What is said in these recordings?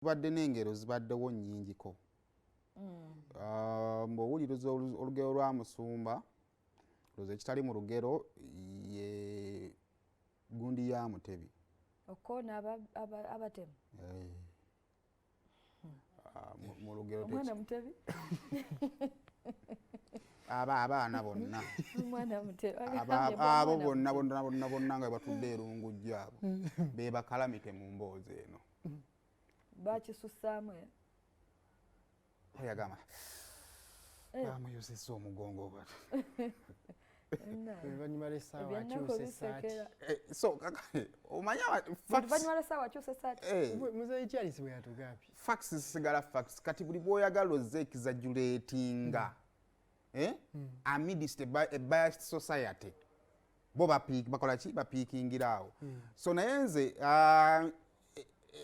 Tubadde n'engero zibaddewo nnyingiko. Ah, bw'owuliriza olugero lwa musumba, lowooza ekitali mu lugero ye gundi ya Mutebi. Okukoona abatemu. Eh. Ah, mu lugero Omwana Mutebi. Aba abaana bonna. Omwana Mutebi. Abo bonna bonna bonna bonna nga batudde erungujjo, abo be bakalamite mu mboozi eno. Bakisusaamu, eh? Oyagamba Eh. bamuyuzizza omugongo bwati. Oluvannyuma lw'essaawa Ebyennaku akyusa essaati. bisekera. Eh, so omanyi Oluvannyuma lw'essaawa akyusa essaati. Eh, Muzeeyi Charles bwe yatugambye. Facts zisigala facts. Kati buli bwoyagala ozza exaggeratinga, eh? Amidst a biased society, bo bakola ki? Bapiikingira awo. So naye nze, ah,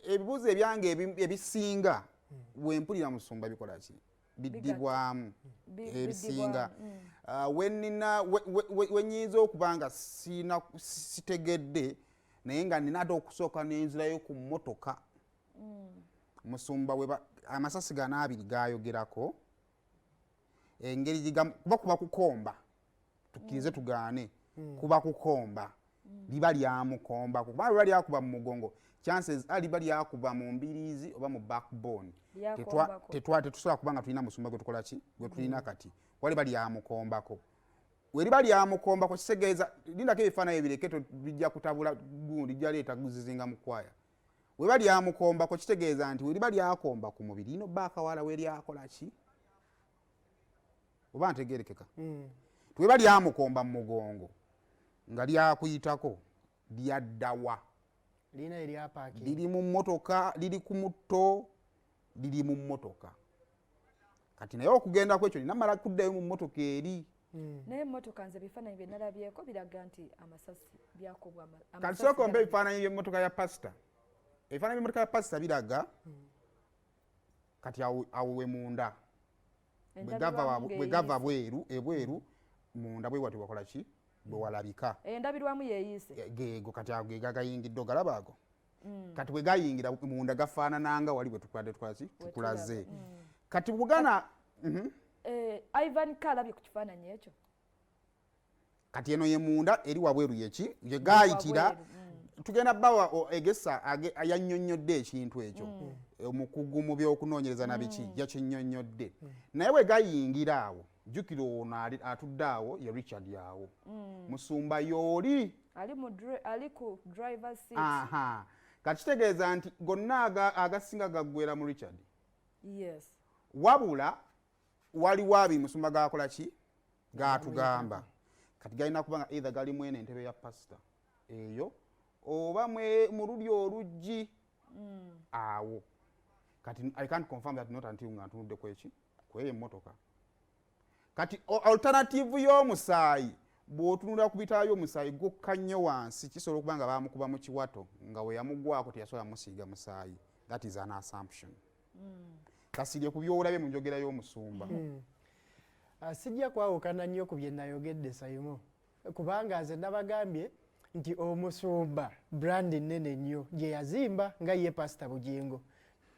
ebibuuzo ebyange ebisinga wempulira musumba bikola ki? Biddibwamu. Ebisinga Biddibwamu. Ah, wenina wenyinza okuba nga sina sitegedde, naye nga nina ate okusooka nenzirayo ku mmotoka musumba amasasi gano abiri gayogerako, engeri kuba kuba kukomba, tukkirize tugaane, kuba kukomba, liba lyamukombako, kuba liba lyakuba mu mugongo, chances are liba lyakuba mu mbiriizi oba mu backbone. Lyakombako. Tetusobola kuba nga tulina musumba gwe tukola ki gwe tulina kati, kuba liba lyamukombako. Weriba lyamukombako, kitegeeza lindako ebifaananyi bireke, bijja kutabula gundi, lijja leeta guzizinga mu kwaya. Weba lyamukombako, kitegeeza nti weriba lyakomba ku mubiri, lino bba akawala weryakola ki, oba ntegerekeka? Tiweba lyamukomba mu mugongo nga lyakuyitako, lyaddawa? Lirina eryapaakinga. Liri mu mmotoka, liri ku mutto, liri mu mmotoka. Kati naye okugenda ku ekyo nina mala kuddayo mu mmotoka eri. Naye emmotoka, nze ebifaananyi bye nalabyeko biraga nti amasasi byakubwa Kati amasasi sooka ompa ebifaananyi by'emmotoka ya pasita. Ebifaananyi by'emmotoka ya pasita biraga kati awo we munda bwe gava Endabirwamu bwe gava ng'eyiise. bweru, ebweru munda bwe wati wakola ki, bwe walabika. Endabirwamu yeeyiise. Geego kati ago ge gagayingidde, ogalaba ago. Kati bwe gayingira munda gafaanananga wali bwe tukwadde tukolaki tukulaze. Kati bugana. Eh, Ivan K alabye ku kifaananyi ekyo. Kati eno ye munda, eri wabweru yeki ye gayitira. Wabweru, Tugenda bawa egesa yannyonnyodde ekintu ekyo, omukugu mu byokunoonyereza na biki yakinnyonnyodde. Naye bwe gayingira awo, jjukira ono atudde awo ye Richard, awo musumba y'oli. Ali ku driver seat. Aha, kati kitegeeza nti gonna agasinga gaggwera mu Richard. Yes. Wabula waliwo abiri musumba gakola ki gatugamba. Kati galina kuba nga either galimu eno entebe ya pasita eyo oba mu luli oluggi awo. Kati I can't confirm that, not until nga ntunudde kweki kweyo emmotoka. Kati alternative y'omusaayi, bw'otunula ku bitaba by'omusaayi gukka nnyo wansi, kisobola okuba nga bamukuba mu kiwato, nga we yamugwako teyasobola musiiga musaayi. That is an assumption. Kasirye ku byolabye mu njogera y'omusumba. Ah, sijja kwawukana nnyo ku bye nayogedde, Saimo, kubanga nze nabagambye nti omusumba brand nnene nnyo gye yazimba nga ye Pasita Bugingo.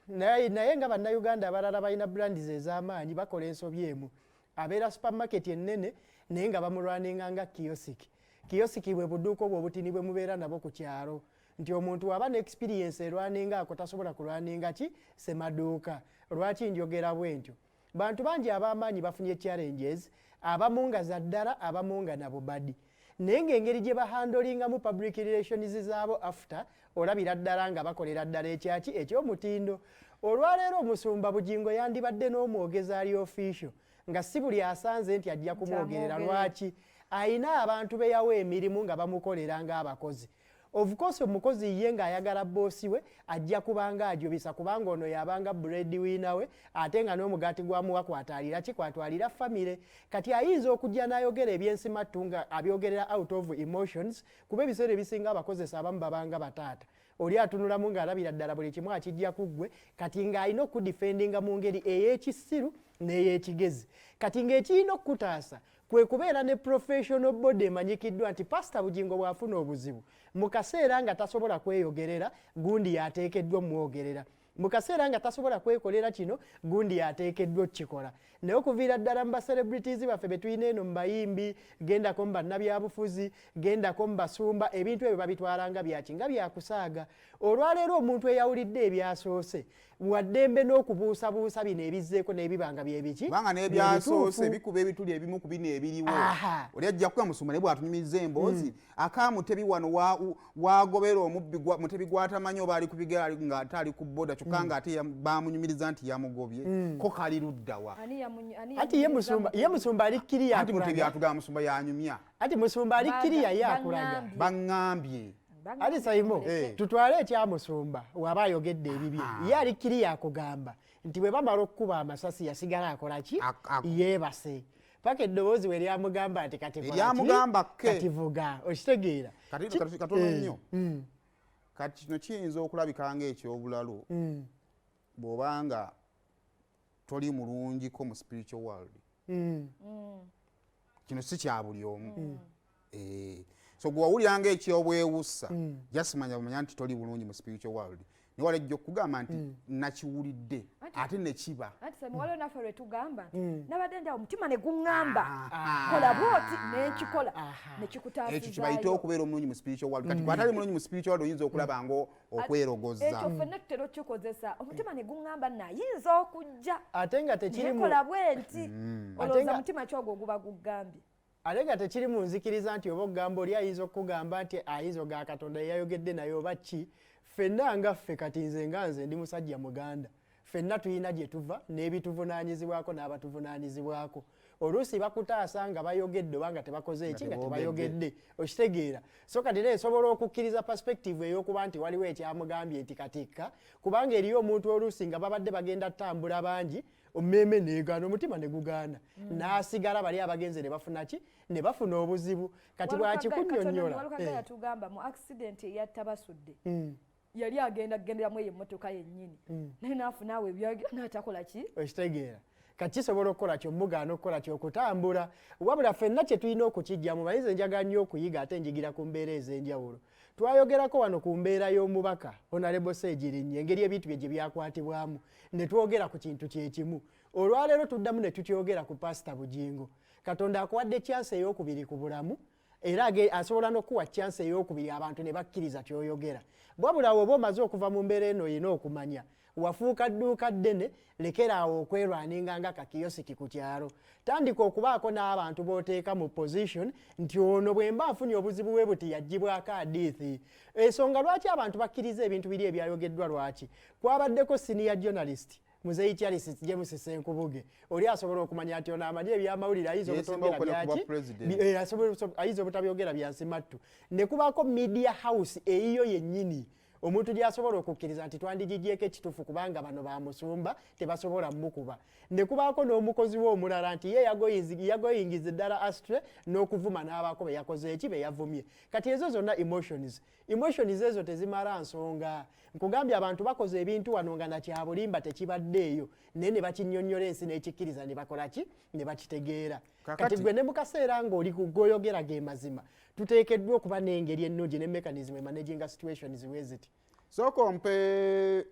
Naye nga Bannayuganda abalala balina brands ez'amaanyi, bakola ensobi emu. Abeera supermarket ennene, naye nga bamulwaninga nga kiosk. Kiosk bwe buduuka obwo obutini bwe mubeera nabo ku kyalo, nti omuntu waba ne experience erwaninga ako tasobola kulwaninga ki semaduuka. Lwaki njogera bwe ntyo? Bantu bangi ab'amaanyi bafunye challenges, abamu nga za ddala, abamu nga nabo badi, naye ng'engeri gye bahandolingamu public relations zaabo after, olabira ddala nga bakolera ddala ekyaki eky'omutindo. Olwaleero omusumba Bugingo yandibadde n'omwogezi ali official, nga si buli asanze nti ajja kumwogerera. Nti amwogerera. Lwaki? Ayina abantu be yawa emirimu nga bamukolera ng'abakozi. Of course, omukozi ye ng'ayagala boosi we ajja kubanga ajubisa, kubanga ono yabanga breadwinner we, ate nga n'omugaati gwamuwa kwatwalira ki, kwatwalira famire. Kati ayinza okujja n'ayogera ebyensimattu nga abyogerera out of emotions, kuba ebiseera ebisinga abakozesa abamu babanga bataata. Oli atunulamu ng'alabira ddala buli kimu akijja ku ggwe. Kati ng'alina okudifendinga mu ngeri ey'ekisiru n'ey'ekigezi. Kati ng'ekirina okukutaasa kwe kubeera ne professional body emanyikiddwa nti Pasita Bugingo bw'afuna obuzibu mu kaseera nga tasobola kweyogerera, gundi yateekeddwa omwogerera. Mu kaseera nga tasobola kwekolera kino, gundi ateekeddwa okukikola. Naye okuviira ddala mu bacelebrities baffe be tulina eno, mu bayimbi, gendako mu bannabyabufuzi, gendako mu basumba, ebintu ebyo babitwala nga byaki, nga byakusaaga. Olwaleero omuntu eyawulidde ebyasoose waddembe n'okubuusabuusa bino ebizzeeko n'ebibanga byebiki. Kubanga n'ebyasoose bikuba ebituli ebimu ku bino ebiriwo. Oli ajja kuba musumba, naye bw'atunyumiza emboozi akamutebi wano wagobera omubbi mutebi gw'atamanyi oba ali ku bigere ng'ate ali ku boda, kyokka ng'ate bamunyumiriza nti yamugobye, ko kali luddawa? Ani Anti ye yamunyumiriza musumba, Mutebi? Ye musumba ali kiriya. Anti Mutebi atugamba musumba yanyumya. Anti musumba ali kiriya, ye akulaga. Baŋŋambye. Baŋŋambye. Baŋŋambye. Ali Saimo, tutwale ekyamusumba waba ayogedde ebibye, ye ali kiriya akugamba nti bwe bamala okukuba amasasi yasigala akola ki? Yeebase paka eddoboozi we lyamugamba nti kati kola ki? Eryamugamba ke. Kati vuga, okitegeera? Kati katono nnyo. Kati kino kiyinza okulabika ng'ekyobulalu bw'obanga toli mulungiko mu spiritual world. Kino si kya buli omu. So gwe wawulira ng'ekyobwewussa, just manya bumanya nti toli bulungi mu spiritual world. Naye wala ejja okugamba nti nakiwulidde ate nekiba. Anti Sami, waliwo naffe lwe tugamba nti nabadde ndi awo, omutima ne guŋŋamba kola bwoti, nenkikola. Ekyo kibayite okubeera omulungi mu spiritual world. Kati gwatali mulungi mu spiritual world, oyinza okulaba nga okwerogoza. Ekyo ffenna tutera okikozesa, omutima ne guŋŋamba nayinza okujja Ate nga tekiri mu nekola bwe nti, olowooza mutima kyogwo oguba gugambye. Ate nga tekiri mu nzikiriza nti oba okugamba oli ayinza okukugamba nti ayinza oga Katonda yeyayogedde naye oba ki. Ffenna nga ffe, kati nze nga nze ndi musajja muganda, ffenna tulina gye tuva n'ebituvunaanyizibwako n'abatuvunaanyizibwako. Oluusi bakutaasa nga bayogedde oba nga tebakoze eki, nga tebayogedde, okitegeera? So kati naye nsobola okukkiriza perspective ey'okuba nti waliwo ekyamugambye nti katikka, kubanga eriyo omuntu oluusi nga babadde bagenda ttambula bangi, ommeeme negaana, omutima ne gugaana, n'asigala, bali abagenze ne bafuna ki, ne bafuna obuzibu. Kati bwakikunnyonnyola. Walukaga yatugamba mu accident eyatta Basudde, yali agenda kugenderamu eyo emmotoka yennyini, naye naafuna awo ebyagira n'atakola ki. Okitegeera? Kati kisobola okukola kyomugaana okukola kyokutambula. Wabula ffenna kye tulina okukijjamu, bayinza njagala nnyo okuyiga, ate njigira ku mbeera ez'enjawulo. Twayogerako wano ku mbeera y'omubaka Honorable Seegirinnyo, engeri ebintu bye gye byakwatibwamu, ne twogera ku kintu kyekimu. Olwaleero tuddamu ne tukyogera ku Pasita Bugingo. Katonda akuwadde chance ey'okubiri ku bulamu, era asobola n'okuwa chance ey'okubiri abantu ne bakkiriza kyoyogera. Wabula oba omaze okuva mu mbeera eno, olina okumanya wafuuka dduuka ddene. Lekeraawo okwerwaninga nga kakiyosiki ku kyalo. Tandika okubaako n'abantu b'oteeka mu position nti ono bwe mba nfunye obuzibu bwe buti, yaggyibwako adiithi. Ensonga lwaki abantu bakkiriza ebintu biri ebyayogeddwa, lwaki kwabaddeko senior journalist Muzeyi Charles James Senkubuge, oli asobola okumanya nti ono amanyi ebyamawulire, ayinza obutongera byaki, ayinza obutabyogera byansimattu. Ne kubaako media house eyiyo yennyini omuntu gyasobola okukkiriza nti twandigigyeko ekituufu, kubanga bano bamusumba tebasobola mukuba. Ne kubaako n'omukozi we omulala nti ye yagoyingiza eddala astray n'okuvuma n'abaako be yakoze eki, be yavumye. Kati ezo zonna emotions, emotions ezo tezimala nsonga. Nkugambye, abantu bakoze ebintu wano nga nakyabulimba tekibaddeeyo, naye ne bakinnyonnyola ensi n'ekikkiriza, ne bakola ki, ne bakitegeera. Kati gwe ne mu kaseera ng'oli goyogera ge mazima, tuteekeddwa okuba n'engeri ennungi ne mechanism emanaginga situations weziti. Sooka ompe.